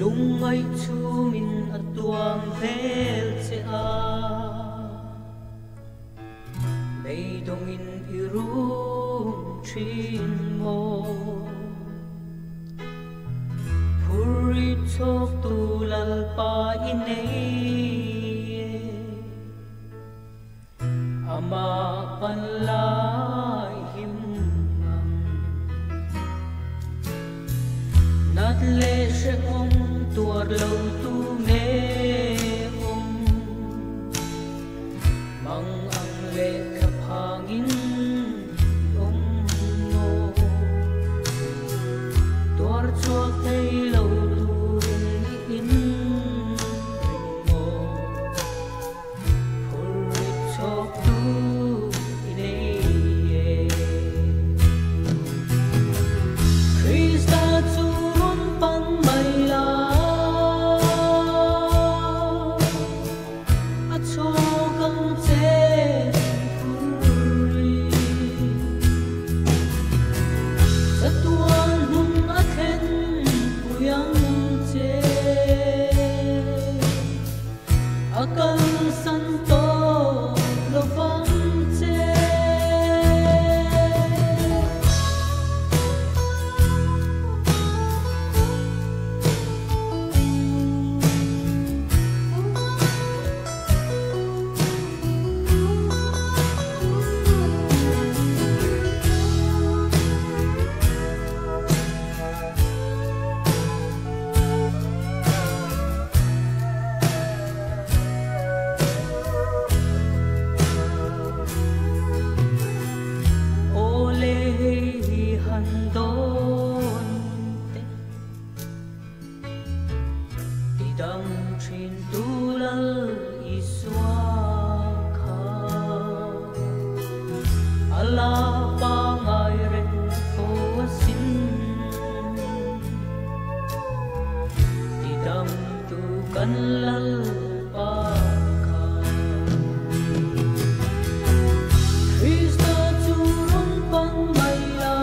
Lungngaih chhumin a tuam vel che a, beidawngin i rum thin maw? Phurrit chhawktu Lalpa i nei e, amah pan lai him ang. Nat leh hrehawm tuar lo tu nge awm, mang ang leh thla phangin i awm maw? Tuar chhuak thei lo turin i in ring maw? Phurrit chhawktu i nei e. Krista chu rawn pan mai la, a chhawk ang che phurrit. Chatuan hmun a thlen pui ang che. A kalsan tawh lo vang che. Aw le hei hi han dawn teh, ti dam thin tu Lal Isua kha. A la pangai reng fo asin, ti dam tu kan Lalpa kha. Krista chu rawn pan mai la,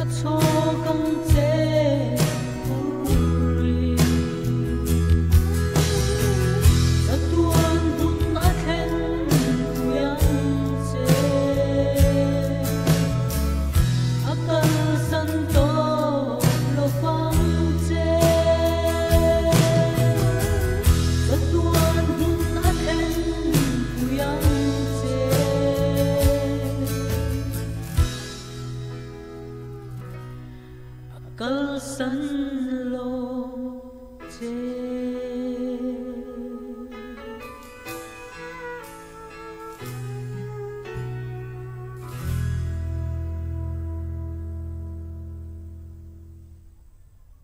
a chhawk ang che phurrit. Chatuan hmun a thlen pui ang che, a kalsan tawh lo vang che. Chatuan hmun a thlen pui ang che, a kalsan lo che.